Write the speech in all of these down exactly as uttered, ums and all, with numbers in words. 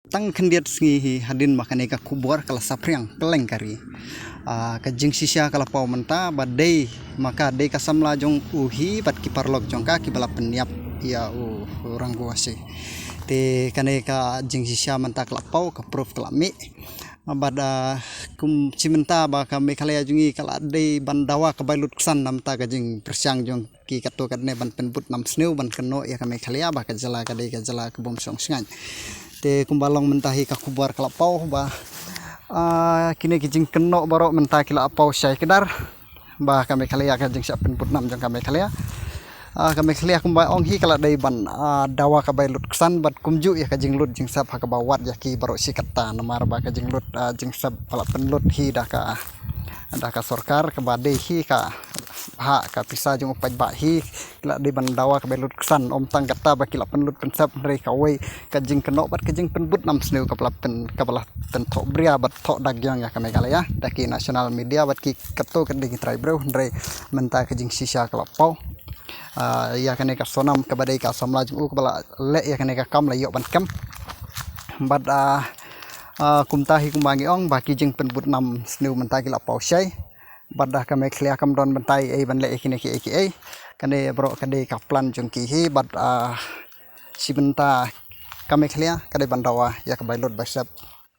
Tang khyndiat sngi hi hadien ba kane ka khubor ka la saphriang kylleng ka ri. Ah, ka jingshisha ka la paw mynta ba dei ma ka dei ka samla jong u hi bad ki paralok jong ka kiba la pynïap ïa u Rangu Wase. Te kane ka jingshisha mynta ka la paw, ka proof ka la mih. Bad, ah, kum shi mynta ba ka Meghalaya jong ngi ka la dei ban dawa ka bai lut ksan namar ka jingpyrshang jong ki katto katne ban pynbud nam sniew ban kynnoh ïa ka Meghalaya ba ka jylla ka dei ka jylla ka bym shong shngaiñ. Te kumba long mynta hi ka khubor ka la paw ba, ah, kine ki jingkynnoh baroh mynta ki la paw shai kdar ba ka Meghalaya ka jingshah pynbud nam jong ka Meghalaya. Ah, ka Meghalaya kumba ong hi ka la dei ban, ah, dawa ka bai lut ksan bad kumjuh ïa ka jinglut jingsep ha kaba wad ïa ki baroh shi katta namar ba ka jinglut, ah, jingsep ba la pynlut hi da ka, da ka sorkar kaba dei hi ka ha ka pisa jong u paidbah hi, ki la dei ban dawa ka bai lut ksan, ym tang katta ba ki la pynlut pynsep hynrei kawei ka jingkynnoh bad ka jingpynbud nam sniew kaba la pyn, kaba la pynthoh bria bad thoh dak ïa ka Meghalaya da ki national media bad ki katto katne ki trai briew hynrei mynta ka jingshisha ka la paw. Ah, ïa kane ka Sonam kaba dei ka samla jong u kaba la leh ïa kane ka kam la ïoh ban kem. Bad, ah, ah, kumta hi kumba ngi ong ba ki jingpynbud nam sniew mynta ki la paw shai. Bad da ka Meghalaya kam don bynta ei ban leh ïa kine kiei kiei. Kane baroh ka dei ka plan jong ki hi bad, ah, shi mynta ka Meghalaya ka dei ban dawa ïa ka bai lut bai sep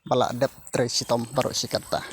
ba la dep trei shitom baroh shi katta.